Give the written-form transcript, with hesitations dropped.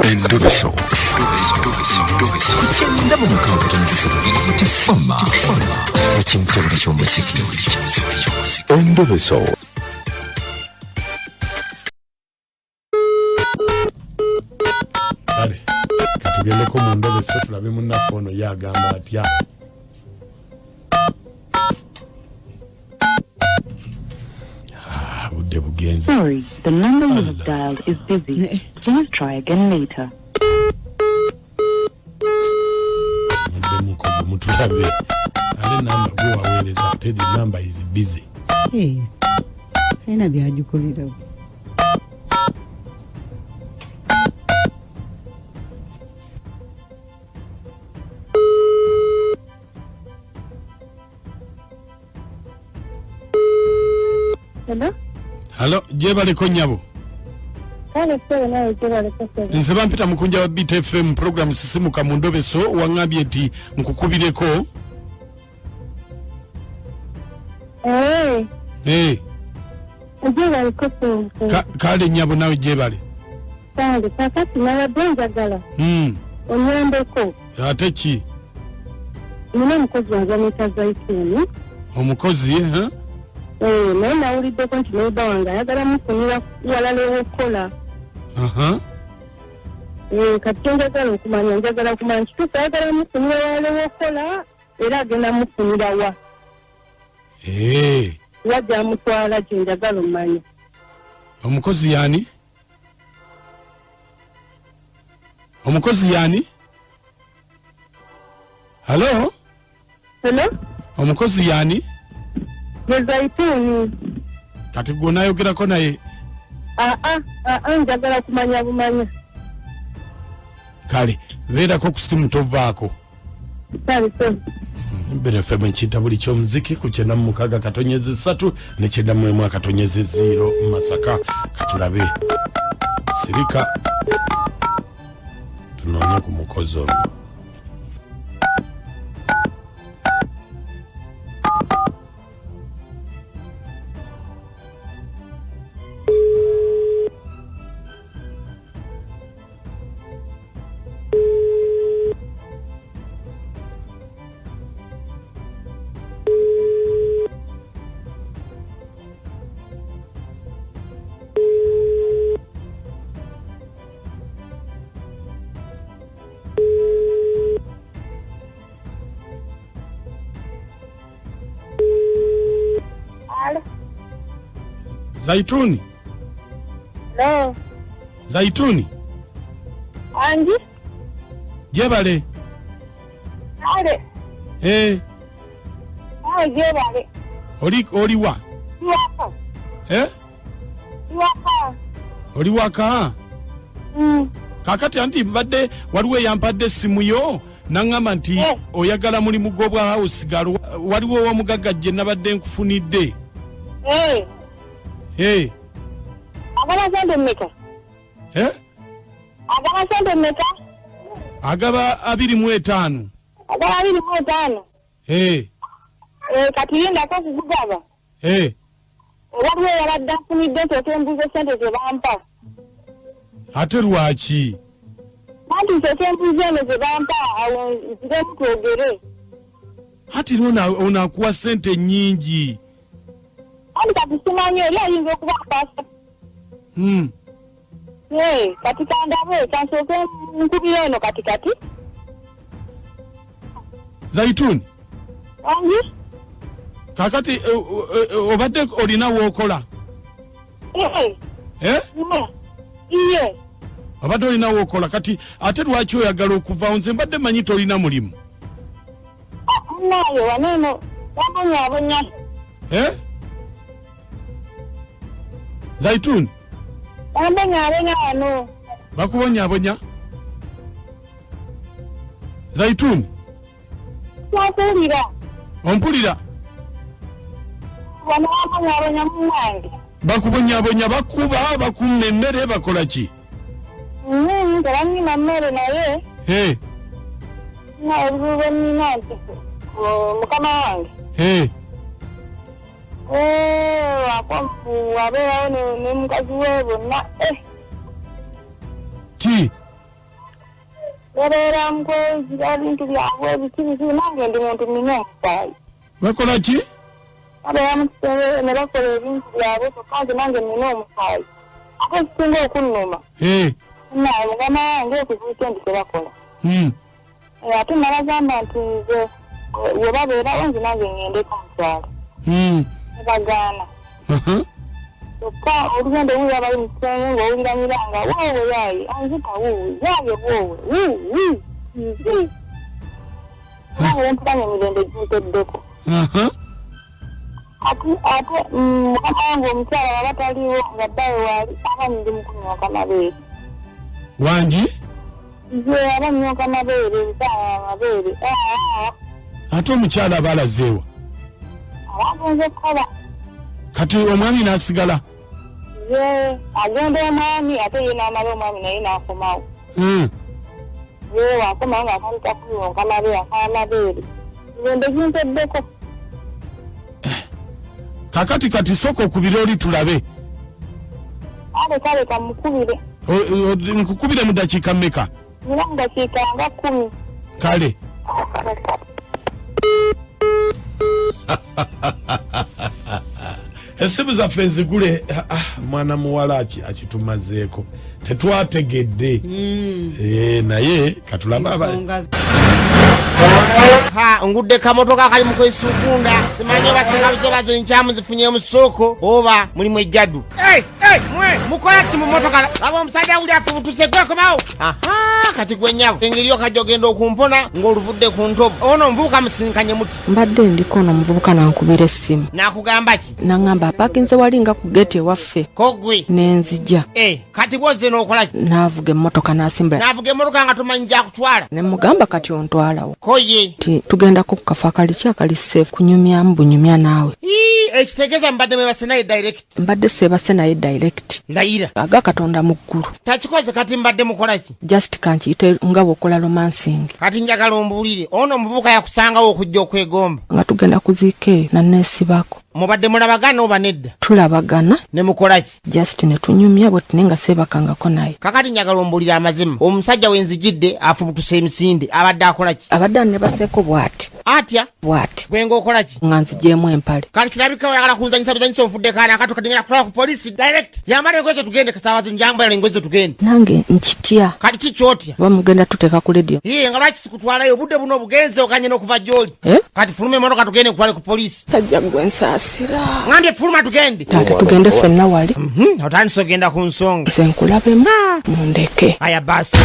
Endobeso. Ku 96.3 Tifama ekimtebuli ky'omuziki. Endobeso. Kale katugendeko mu ndobeso tulabe munnaffe ono ye agamba atya. Ah, budde bugenze. Sorry, the number you have dialed is busy. Please try again later. Muddemuko gwe mutulabe ate namba gwe waweereza ate the number is busy. Eh, alina byagikolerawo. Hello? Halo, gyebaleko nnyabo. Kale ssebo, nawe gyebaleko ssebo. Nze bampita mukunja wa Beat FM, program Sisimuka mu ndobeso. Waŋŋambye nti nkukubireko. Eh, Eh, gyebaleko ssebo. Kale nnyabo, nawe gyebale. Kale kakati nabadde njagala onyambeko. Ate ki? Nina omukozi wange bamuyita Zaituni. Omukozi, eh? Eh, naye nawuliddeko nti neiba wange ayagala mufunira walala ew'okukola. Eh, kati kyenjagala okumanya, njagala kumanya kituufu ayagala mufunira walala ew'okukola, era agenda mufunira wa? Eh, wa gyamutwala gye njagala omanya. Omukozi yaani? Omukozi yaani? Halo? Hello? Omukozi yaani? Ye Zaituni. Kati gwe onayogerako naye? Aa, aa, njagala kumanya bumanya. Kale beerako ku simu, tovaako. Kale ssebo. Mbere FM, ekinta buli kyomuziki ku 96.3 ne 91.0 Masaka. Katulabe, sirika tunoonye ku mukozi ono. Alo? Zaituni? Hello? Zaituni? Angi? Gyebale. Kale. Eh, Aye, gyebale. Oli oliwa? Waka. Eh? Waka. Oli waka? Mm. Kakati anti mbadde waliwo eyampadde essimu yo naŋŋamba nti oyagala mulimu gw'obwa house girl, waliwo ow'omugagga gye nabadde nkufunidde. Eh, Eh, agaba sente mmeka? Eh? Agaba sente mmeka? Agaba 25. Agaba 25. Eh, Eh, kati lindako okugugaba. Eh. Waliwo eyabadde afunidde nsooke mbuuze sente ze bampa. Ate lwaki? Anti nsooke mbuuze eno ze bampa, awo nziremu twogere. Ati ono akuwa ssente nnyingi. Anti kati simanyi, eri ayinza okuba akwasa. Eh, kati kandabe, kansooke nkubire eno kati kati. Zaituni? Angi? Kakati obadde olina wookola? Eh, Eh? iye. Iye. Obadde olina wookola, kati ate lwaki oyagala okuvaawo? Nze mbadde manyi tolina mulimu. Munnaaye wano eno bambonyaabonya. Eh? Zaituni? Bambonyaabonya wano. Bakubonyaabonya? Zaituni? Kyakuwulira. Ompulira? Wano bambonyaabonya munnange. Bakubonyaabonya, bakuba, bakumma emmere, bakola ki? Tebanyima mmere naye Eh, na obuzibu bwe nnina nti mukama wange abeerawo ne mukazi we bonna. Ki? Babeera mukwezira bintu byabwe biki biki, nange ndi muntu nina omusaayi. Bakola ki? Babeera mu kisenge ne bakola ebintu byabwe, kyokka nze nange nina omusaayi. Ate ekisinga okunnuma, naye mugama wange ku weekend tebakola. Ate nabagamba nti nze we babeerawo nze nange ŋŋendeko mu kyalo. Ne bagaana. Kyokka olugendo wuuyo abali mu kisenge ng'owulira miranga woowe yaaye anzita wuuwe yaaye woowe wuuwi nzi. Nange ne mpulira ng'emirembe gimpeddeko. Ate ate mukama wange omukyala bw'aba taliiwo nga bbaawe waali aba ndi mu kunyooka mabeere. Wangi? Nze aba nnyooka mabeere, nsaawa amabeere. Ate omukyala aba alazeewa? Aba agenze kukola. Kati omwami n'asigala? Ye agenda omwami ate ye n'amala omwami naye n'akomawo. Ye wakomawo ng'atandika kunyonka mabeere, akaaba mabeere. Mirembe gimpeddeko. Kakati kati sooka okubire oli tulabe. Kale kale kamukubire. Nkukubire mu dakiika mmeka? Nina mu dakiika nga 10. Kale. Essimu zaffe nzigule. Mwana muwala akitumazeeko tetwategedde. Naye katulabe Ha, ngudde kamotoka kali mu kwesukunda, simanyi oba singa zoba zinkyamu zifunye mu ssooko oba mulimu ejjadu. Mwe mukola ki mu motoka? Laba omusajja wuli afubutuse, gwekomawo. Aha, kati gwe nnyabo engeri okajja ogenda okumpona ng'oluvudde ku ntobo. Ono omuvubuka musinkanye muti. Mbadde ndiko ono omuvubuka n'ankubira essimu. N'akugamba ki? N'aŋŋamba apaakinze wali nga ku geeti ewaffe. Ko gwe? Ne nzija. Kati bw'ozze n'okola ki? N'avuga emmotoka n'asimbula. N'avuga emmotoka nga tomanyi gy'akutwala. Ne mugamba kati ontwalawo. Ko ye? Nti tugendako ku kafo akali ki akali safe kunyumyamu bunyumya naawe. Ii, ekitegeeza mbadde mwebase naye direct. Mbadde seebase naye direct. Ndayira. Aga Katonda mu ggulu. Takikoze kati mbadde mukola ki? Just kankiyite nga bw'okola romancing. Kati njagala ombuulire, ono omuvubuka yakusangawo okujja okwegomba. Nga tugenda kuziika eyo nanneesibako. Mubadde mulabagana oba nedda? Tulabagana. Ne mukola ki? Just ne tunyumya bwe tune nga seebakangako naye. Kakati njagala ombuulire amazima. Omusajja we nzijidde afubutuse emisinde, abadde akola ki? Abadde annebaseeko bw'ati. Atya? Bw'ati. Gwe ng'okola ki? Nga nzigyemu empale. Kati kirabika oyagala kunzanyisa bizanyisa onfudde kaana akato kati ngenda kutwala ku poliisi direct. Yambala engoye zo tugende kasaawa zino, yambala engoye zo tugende. Nange nkitya. Kati ki ky'otya? Oba mugenda tuteeka ku radio. Yee, nga lwaki sikutwalayo obudde buno obugenze oganye n'okuva gy'oli? Kati fuluma emmotoka tugende nkutwale ku poliisi. Tajja gwe nsaasira. Ngambye fuluma tugende. Taata tugende ffenna wali. Otandise ogenda ku nsonga. Nze nkulabemu mundeke. Aya basi.